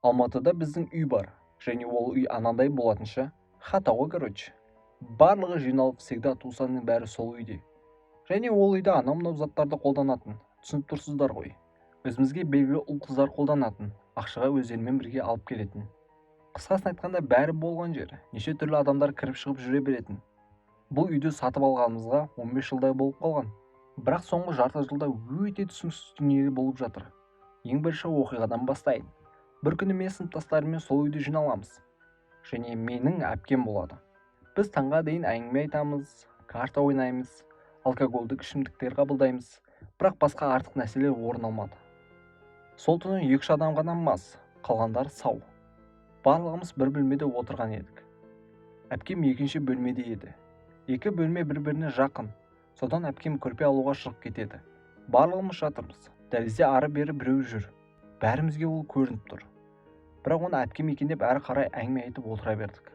Алматыда біздің үй бар, және ол үй анандай болатынша, хата ғой, короче. Барлығы жиналып, всегда туысқанның бәрі сол үйде. Және ол үйде анау-мынау заттарды қолданатын, түсініп тұрсыздар ғой. Өзімізге белгілі ұл-қыздар қолданатын, ақшаға өздерімен бірге алып келетін. Қысқасын айтқанда, бәрі болған жер, неше түрлі адамдар кіріп-шығып жүре беретін. Бұл үйді сатып алғанымызға 15 жылдай болып қалған. Бірақ соңғы жарты жылда өте түсініксіз дүние болып жатыр. Ең бірінші оқиғадан бастайын. Бір күні мен сыныптастарыммен сол үйде жиналамыз. Және менің әпкем болады. Біз таңға дейін әңгіме айтамыз, карта ойнаймыз, алкогольдік ішімдіктер қабылдаймыз, бірақ басқа артық нәрселер орын алмады. Сол түні екі-үш адам ғана мас, қалғандары сау. Барлығымыз бір бөлмеде отырған едік. Әпкем екінші бөлмеде еді. Екі бөлме бір-біріне жақын. Содан әпкем көрпе алуға шығып кетеді. Барлығымыз жатырмыз. Дәлізде ары-бері біреу жүр. Бәрімізге ол көрініп тұр. Бірақ оны әпкем екен деп әрі қарай әңгіме айтып отыра бердік.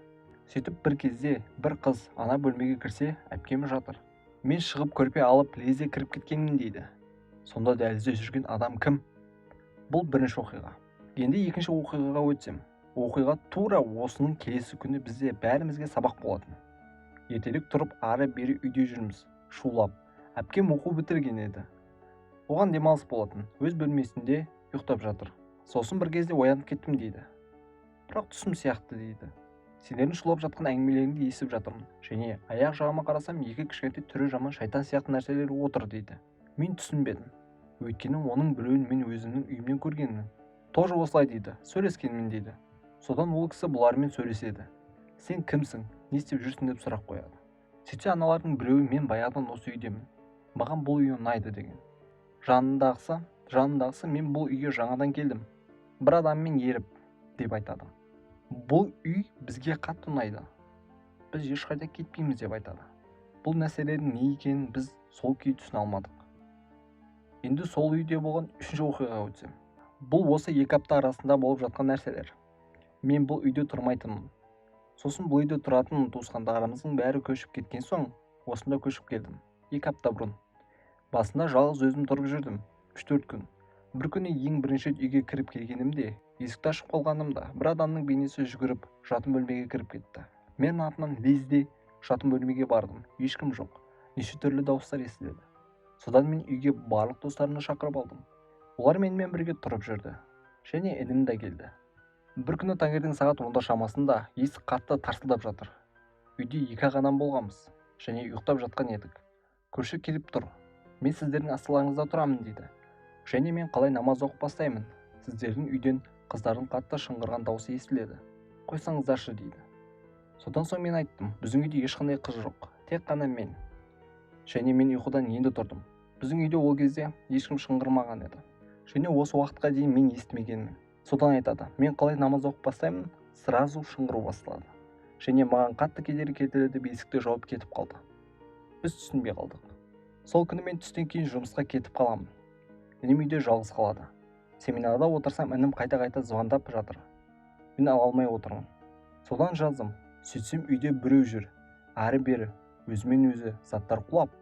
Сөйтіп бір кезде бір қыз ана бөлмеге кірсе, әпкем жатыр. Мен шығып көрпе алып лезде кіріп кеткенмін дейді. Сонда дәлізде жүрген адам кім? Бұл бірінші оқиға. Енді екінші оқиғаға өтсем. Оқиға тура осының келесі күні бізде бәрімізге сабақ болатын. Ертерек тұрып ары-бері үйде жүрміз, шулап. Әпкем оқу бітірген еді. Оған демалыс болатын, өз бөлмесінде ұйықтап жатыр. Сосын бір кезде оянып кеттім дейді. Бірақ түсім сияқты дейді. Сендердің шулап жатқан әңгімелеріңді естіп жатырмын. Және аяқ жағыма қарасам, екі кішкентай түрі жаман шайтан сияқты нәрселер отыр дейді. Мен түсінбедім. Өйткені оның біреуін мен өзімнің үйімнен көргенмін. Тоже осылай дейді, сөйлескенмін дейді. Содан ол кісі бұлармен сөйлеседі. Сен кімсің, не істеп жүрсің деп сұрақ қояды. Сөйтсе аналардың біреуі: мен баяғыдан осы үйдемін. Маған бұл үй ұнайды деген. Жанындағысы: мен бұл үйге жаңадан келдім. Бір адаммен еріп деп айтады. Бұл үй бізге қатты ұнайды. Біз ешқайда кетпейміз деп айтады. Бұл нәрселердің не екенін біз сол күйі түсіне алмадық. Енді сол үйде болған үшінші оқиғаға өтсем. Бұл осы 2 апта арасында болып жатқан нәрселер. Мен бұл үйде тұрмайтынмын. Сосын бұл үйде тұратын туысқандарымыздың бәрі көшіп кеткен соң, осында көшіп келдім. 2 апта бұрын. Басында жалғыз өзім тұрып жүрдім. 3-4 күн. Бір күні ең бірінші үйге кіріп келгенімде, есікті ашып қалғанымда, бір адамның бейнесі жүгіріп жатын бөлмеге кіріп кетті. Мен артынан лезде жатын бөлмеге бардым. Ешкім жоқ. Неше түрлі дауыстар естіледі. Содан мен үйге барлық достарымды шақырып алдым. Олар менімен бірге тұрып жүрді. Және інім де келді. Бір күні таңертең сағат 10-да шамасында есік қатты тарсылдап жатыр. Үйде екі-ақ адам болғанбыз және ұйықтап жатқан едік. Көрші келіп тұр. Мен сіздердің астыларыңызда тұрамын дейді. Және мен қалай намаз оқып бастаймын? Сіздердің үйден қыздардың қатты шыңғырған даусы естіледі. Қойсаңыздаршы дейді. Содан соң мен айттым, біздің үйде ешқандай қыз жоқ, тек қана мен. Және мен ұйқыдан енді тұрдым. Біздің үйде ол кезде ешкім шыңғырмаған еді. Және осы уақытқа дейін мен естімегенмін. Содан айтады, мен қалай намаз оқып бастаймын, сразу шыңғыру басталады. Және маған қатты кедергі келтіреді деп есікті жауып кетіп қалды. Біз түсінбей қалдық. Сол күні мен түстен кейін жұмысқа кетіп қаламын. Інім үйде жалғыз қалады. Семинарда отырсам, інім қайта-қайта звондап жатыр. Мен ала алмай отырмын. Содан жаздым. Сөйтсем үйде біреу жүр. Әрі-бері, өзімен өзі заттар құлап,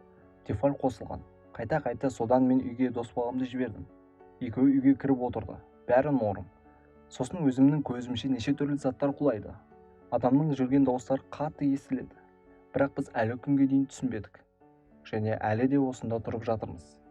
Тефаль қосылған. Қайта-қайта. Содан мен үйге дос баламды жібердім. Екеуі үйге кіріп отырды. Бәрі норм. Сосын өзімнің көзімше неше түрлі заттар құлайды. Адамның жүрген дауыстары қатты естіледі. Бірақ біз әлі күнге дейін түсінбедік. Және әлі де осында тұрып жатырмыз.